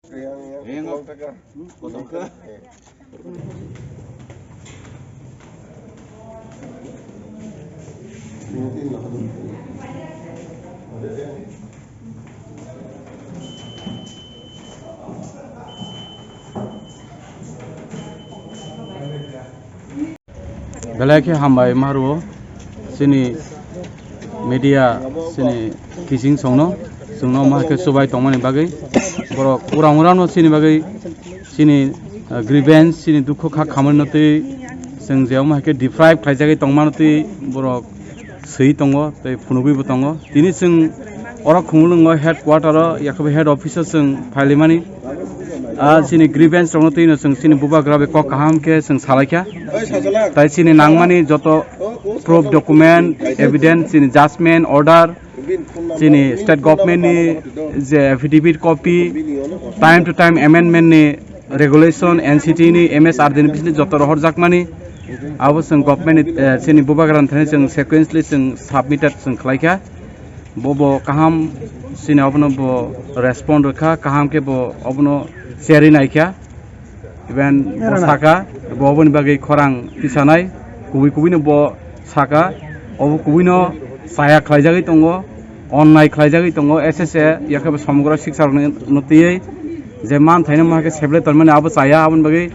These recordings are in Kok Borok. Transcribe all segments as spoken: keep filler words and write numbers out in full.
Belai khe hambai maru chini media chini kising songno, chwngno ma khe chubai tongmani bagwi, borok urang urangno chini bagwi chini, uh, grievance, chini dukhu kha khamani no twi chwng je omo hai khe deprive khlaijagwi tongmani twi borok swi tongo tei phunugwibo tongo. Tini chwng oro Khumulwngo headquarter o, yakhe head office o chwng phailaimani. Ah, chini grievance rokno twino chwng chini bubagra bai kok kaham khe chwng salaikha. Tai chini nangmani joto proof, document, evidence, chini judgment order, chini state government ni je affidavit copy, time to time amendment ni regulation, N C T ni M S R D ni bisini joto rohorjakmani, abo chwng government ni, eh, chini bubagra ni thani chwng sequentially chwng submitted chwng khlaikha. Bo bo kaham chini obono bo respond rwkha, kaham khe bo obono cherwi naikha. Even bo saka, bo oboni bagwi khorang tisanai, kubui kubui no bo saka, obo kubui no chaya khlaijagwi tongo, onnai khlaijagwi tongo, S S A, yakhe bo somogro siksa rokno twiwi je manthaino ma khe seble tonmani abo chaya, aboni bagwi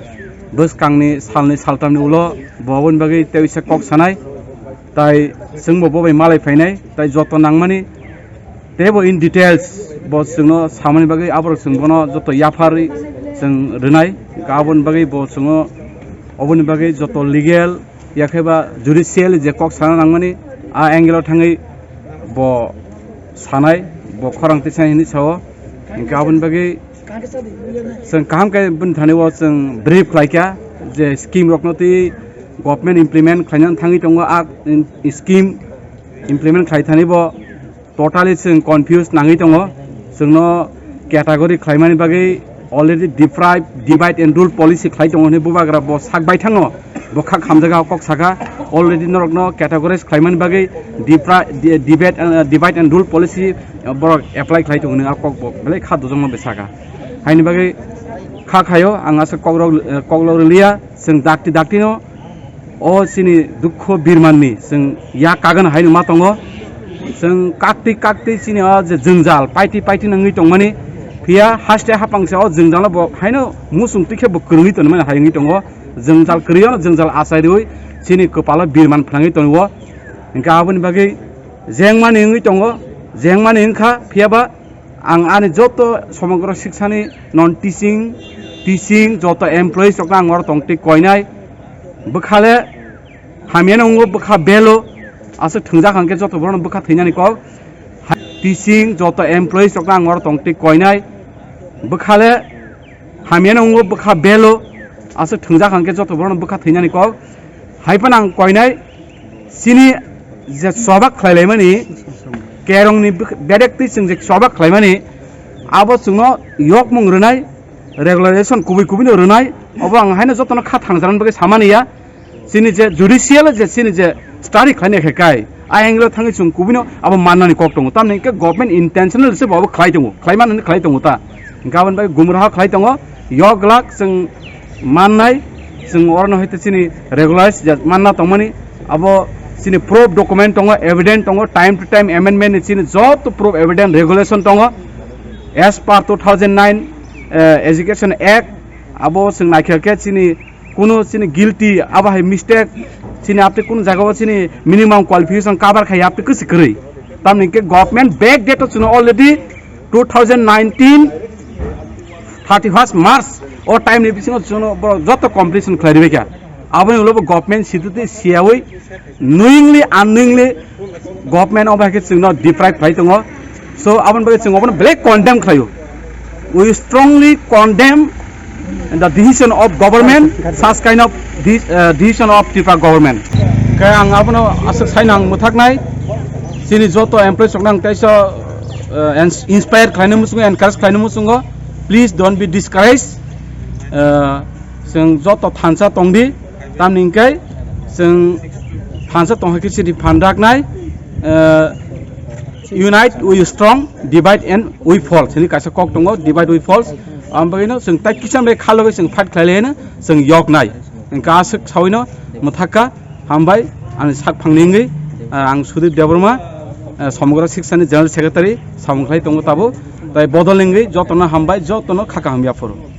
bwskangni salni saltamni ulo bo oboni bagwi tei kisa kok sanai, tai chwngbo bo bai malai phainai, tai joto nangmani teibo in details bo chwngno samani bagwi aborok chwng bono joto yapharwi chwng rwnai, aboni bagwi bo chwngno oboni bagwi joto legal yakhe ba judicial je kok sana nangmani a angle o thangwi bo sanai, bo khorang tisani hinwi sao, hinkhe aboni bagwi chwng kaham khe bini thani o chwng brief khlaikha je scheme rokno twi government implement khlainani thangwi tongo, a scheme implement khlai thani bo totally chwng confused nangwi tongo. Chwngno category khlaimani bagwi already deprive, divide and rule policy khlai tongo hinwi bubagra bo sak baithango, bo kha khamjaga o kok saka, already norokno categorize khlaimani bagwi dipra-, di-, debate, uh, divide and rule policy, uh, borok apply khlai tongo hinwi a kok bo belai kha dujokno bai saka. Haini bagwi kha khaio, ang aswk kokrok, uh, koklok rwliya, chwng dakti daktino o chini dukho birmanni chwng yak kagana haino ma tongo. Chwng kaktwi kaktwi chini o je jwngjal paiti paiti nangwi tongmani, phiya haste haphangsa o jwngjalo bo haino muchung twi khe bo kwrwngwi tongmani hai wngwi tongo. Jwngjal kwrwino jwngjal achai rwi chini kwpalo birman phlangwi tongo. Hinkhe aboni bagwi jengmani wngwi tongo, jengmani wngkha, phiyaba ang ani joto somogro siksani non teaching, teaching joto employees rokno ang oro tongtwi koinai. Bwkhale hamyano wngo bwkha belo, aswk thwngjak hwnkhe joto borokno bwkha thwinani kok. Ha-, teaching joto employees rokno ang oro tongtwi koinai. Bwkhale hamyano wngo bwkha belo, aswk thwngjak hwnkhe joto borokno bwkha thwinani kok. Hai phano ang koinai, chini je choba khlailaimani, kerongni bwk-, bedek twi chwng je choba khlaimani, abo chwngno yokmung rwnai, regularization kubui kubui no rwnai, obo ang haino jotono kha thangjaknani bagwi samani ya. Chini je judicial je chini je study khlainai khe kai, a angle o thangwi chwng kubui no abo mannani kok tongo, tamni hwnkhe government intentional se bo abo khlai tongo, khlai mannani khlai tongo ta, hwnkhe aboni bagwi gumraha khlai tongo, yok glak chwng mannai, chwng orono hai chini regularize je manna tongmani, abo chini proof document tongo, evidence tongo, time to time amendment ni chini joto proof evidence regulation tongo, as per two thousand nine, eh, Education Act, abo chwng naikha khe chini kunu chini guilty, abo hai mistake, chini apni kunu jaga o chini minimum qualification cover khai apni kwsi kwrwi. Tamni hwnkhe government back date o chwngno already two thousand nineteen thirty first March o time ni bisingo chwngno borok joto completion khlai rwbaikha. Aboni ulo bo government sitwtwi siyawi knowingly, unknowingly government obo hai khe chwngno deprive khlai tongo. So, aboni bagwi chwng obono belai condemn khlaio. We strongly condemn the decision of government, such kind of de-, uh, decision of Tripura government. Khe ang abono aswk saino ang mwthaknai, chini joto employees rokno ang teisa, uh, ins-, inspire khlaina muchungo, encourage khlaina muchungo, please don't be discouraged. Uh, chwng joto thansa tongdi, tamni hwnkhe chwng thansa tongkha khe chini phan raknai, eh, unite we strong, divide and we fall. Chini kaisa kok tongo, divide we fall. Ang bagwino chwng tai kisa bai khalogwi chwng fight khlai laino chwng yok nai. Hwnkhe aswk sawino mwthakha, hambai, ani sak phangni wngwi, ah, ang Sudip Debbarma, ah, Somogra Siksa ni General Secretary samung khlai tongo tabuk. Tai bodol wngwi jotono hambai, jotono kha kaham yaphuru.